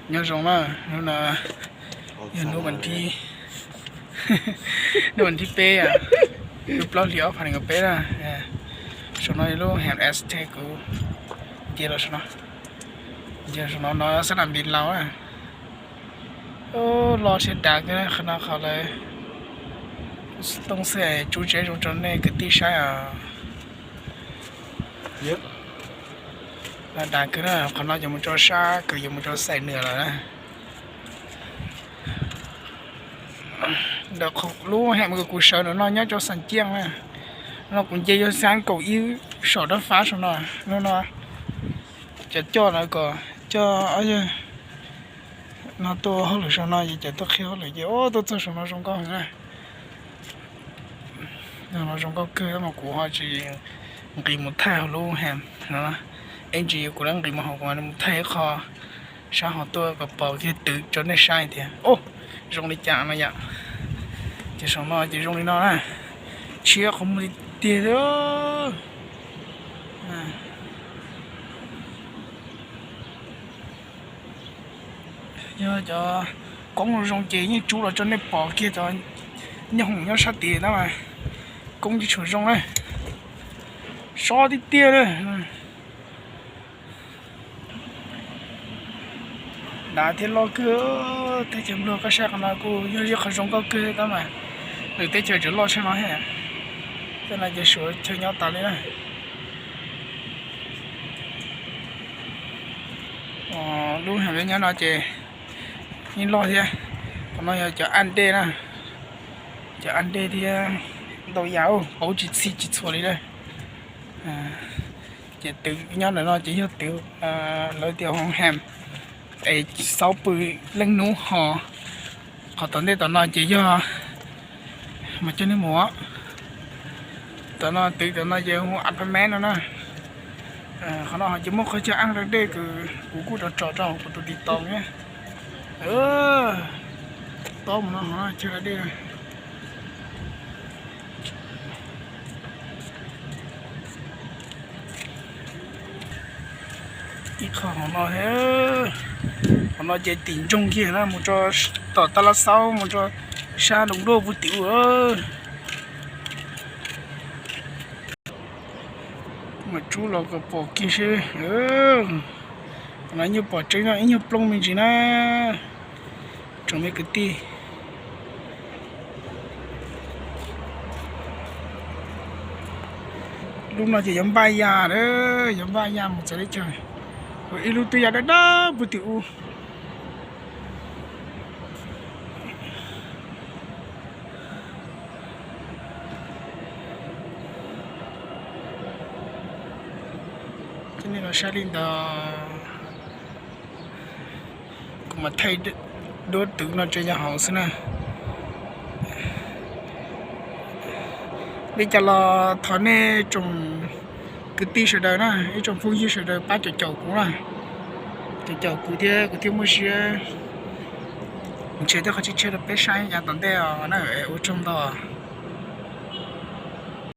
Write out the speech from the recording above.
Nyob zoo na, hnub no yog hnub, hnub vas thib peb, lub plaub hlis ob phav nees nkaum peb na. Saum no yog lub Ham Aztec kuv cia los saum no, cia saum no no xab nam npis laus na. Loj siab dav kawg qhov no, qhov lawv tooj xwb, tsub tsev zoo rau nej kwv tij saib os. Loj dav kawg na, qhov no ces mus rau sab kws yuav mus rau Xais Nuas lawm na. Ntawm lub Ham kws kuv sawv ntawm no nyob rau Xas Ciaj na, no kuv nce yuav xab kaum ib saum rab fab saum no, no no. Cov coj lawv kom coj no tuaj hauj lwm saum no ces cov tuaj qhib hauj lwm ces tuaj txog saum no zoo nkauj heev na. No zoo nkauj kawg mas kuv ho tsis nqis mus thaij hauv lub Ham no, ib ntsis kuv lawv nqis mus hauv kuv mam li mus thaij ib qho sab hauv tuaj kom pom kiag twv rau nej saib tias zoo li cas no yom. Ces saum no ces zoo li no na, tshiab qhov muag tiag tiag. Yog cov koob zoo ces yeej tsub los rau nej pom kiag cov nyob hoom nyob sab tid tab mas koob tsis tshua zoo na, sob tiag tiag na. Dav thiab loj kawg. Teb chaws Nplog koj saib qhov no kuj yog ib qho zoo nkauj kawg tab mas lwm teb chaws tseem loj tshaj no thiab. Tej no ces Suav chaw nyob tas li na. Lub Ham nyob no ces yeej loj thiab. Qhov no yog cov aj dej na, cov aj dej thiab ntau yam, pauv tsis txhij tsis txhua li na. Ces twv nyob ntawm no ces yog twv lawv tias hoo Ham es xaub pw leej nub ho. Qhov tom ntej tom no ces yog mas coj nej mus, tom no twv tom no ces hu apartment no na. Qhov no ho ces muaj qhov chaw aj da dej kws kuv kuj tso tso rau kuv tus tiv tau na. Tob mus no ho chaw da dej. Ib qho hauv no, qhov no ces tim ntsoog kiag na, mus rau tom Taj Laj Xaub, mus rau sab Nroog Nruaj puag tim ub. Mas tsub los kom pom kiag seb. Qhov no nyuag pom tseeb no ib nyuag plooj me ntsis na, tsoom me kwv tij. Lub no ces yuav npaj ya, yuav npaj ya mus txawv teb chaws. Ua ib lub twb ya dawb dawb puag tim ub. Coj nej los saib li ntawd, kuv mam thaij duab twv no tso rau hauv xwb na. Li cas los thov nej tsoom kwv tij sawv daws na, ib tsoom phooj ywg sawv daws pab caum caum kuv na, caum caum kuv thiab kuv thiaj muaj siab nrhiav tej qhov tshiab tshiab rau peb saib yav tom ntej os na. Ua tsaug ntau.